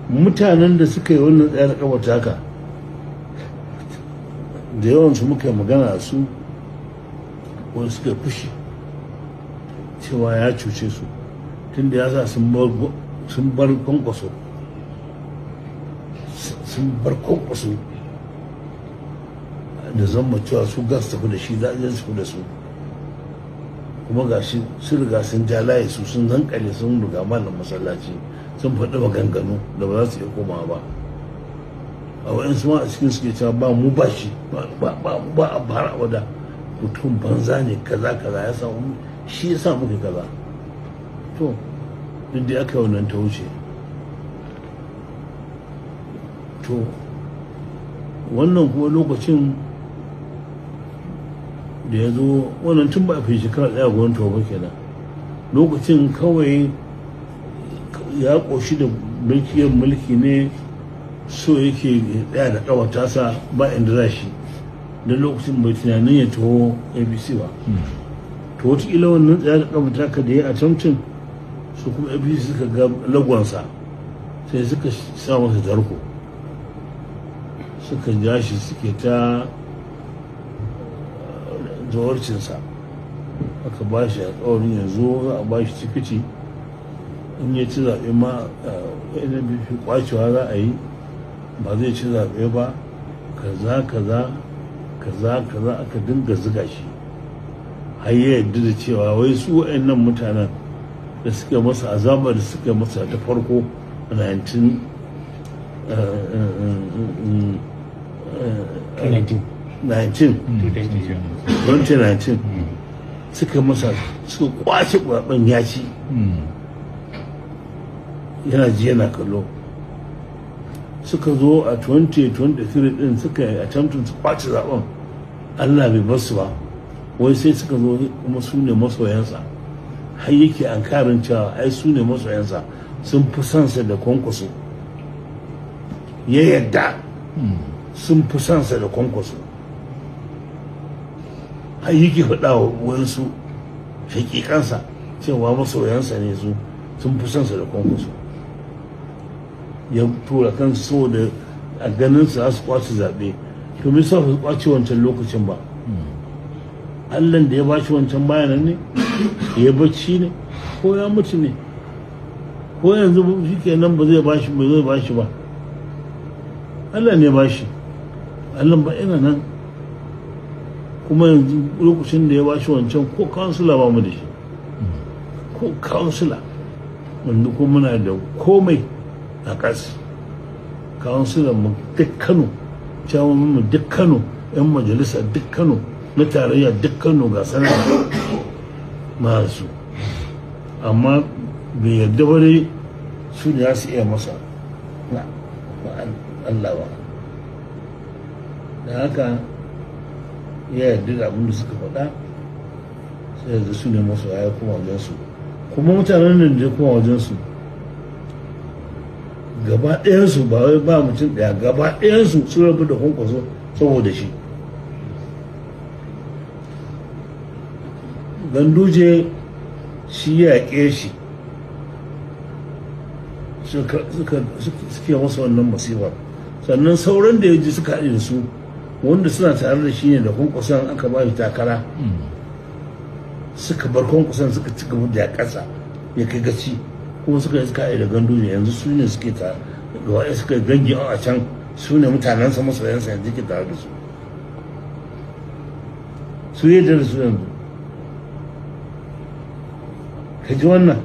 Mutanen da suka yi wannan tsaya da kafar taka, da yawansu muka yi magana su, wani suka fushi cewa ya cuce su, tunda ya sa sun bar Kwankwaso, sun bar Kwankwaso da zama cewa su gas tafi da shi, za a su da su. Kuma ga shi sun riga sun ja layi, su sun zankale, sun riga malam masallaci, sun faɗi maganganu da ba za su iya komawa ba. A wa'insu ma a cikin suke cewa ba mu ba shi ba, ba a fara abada, mutum banza ne, kaza kaza, ya samu shi ya sa muka kaza. To, duk da aka yi wannan ta wuce. To, wannan kuma lokacin da ya zo wannan, tun ba a fi shekara ɗaya gwamnati ba kenan, lokacin kawai ya ƙoshi da mulkiyar mulki ne, so yake tsaya da ƙawata ba inda za shi, don lokacin bai tunanin ya taho APC ba. To, wataƙila wannan tsaya da ƙawata ka da ya a camcin su, kuma APC suka ga lagonsa, sai suka sa masa tarko, suka ja shi, suke ta zawarcinsa. Aka ba shi alkawarin yanzu za a ba shi tikiti in ya ci zaɓe ma, NNPP kwacewa za a yi, ba zai ci zaɓe ba, kaza kaza kaza kaza. Aka dinga ziga shi har ya yarda da cewa wai su wa'annan mutanen da suka masa azaba, da suka masa ta farko a 2019, suka masa, suka kwace zaben ya ci, yana ji yana kallo. Suka zo a 2023 din suka yi attempting su kwace zaben, Allah bai basu ba. Wai sai suka zo kuma su ne masoyansa, har yake an karin cewa ai su ne masoyansa, sun fi sansa da Kwankwaso. Ya yadda sun fi sansa da Kwankwaso, har yake faɗa wa wasu shakikansa cewa masoyansa ne su, sun fi sansa da Kwankwaso. Ya tura kansu saboda a ganin su za su kwace zaɓe. To, me yasa su kwace wancan lokacin ba? Allah da ya ba shi wancan bayanan ne ya bacci ne, ko ya mutu ne, ko yanzu shi kenan ba zai bashi, ba zai bashi ba? Allah ne ba shi, Allah ba ina nan. Kuma yanzu lokacin da ya bashi wancan, ko kansila ba mu da shi, ko kansila. Wanda ko muna da komai a ƙasa, kansilan mu duk Kano, chairman mu duk Kano, yan majalisa duk Kano, na tarayya duk Kano, ga sanar masu. Amma bai yarda ba dai su ne za su iya masa, na Allah ba. Da haka ya yarda da abin da suka faɗa, sai yanzu su ne masu ya kuma wajensu. Kuma mutanen nan da kuma wajensu gaba ɗayansu, ba wai ba mutum ɗaya, gaba ɗayansu sun rabu da Kwankwaso saboda shi. Ganduje shi ya yaƙe shi, suke masa wannan masifar. Sannan sauran da ya ji suka haɗe da su, wanda suna tare da shi ne da Kwankwason aka ba shi takara, suka bar Kwankwason, suka ci gaba da yaƙasa ya kai gaci, kuma suka yi suka haɗe da Ganduje. Yanzu su ne suke ta gaba, suka gangi a can, su ne mutanensa, masoyansa, yanzu ke tare da su, su yadda da su. Yanzu ka ji wannan.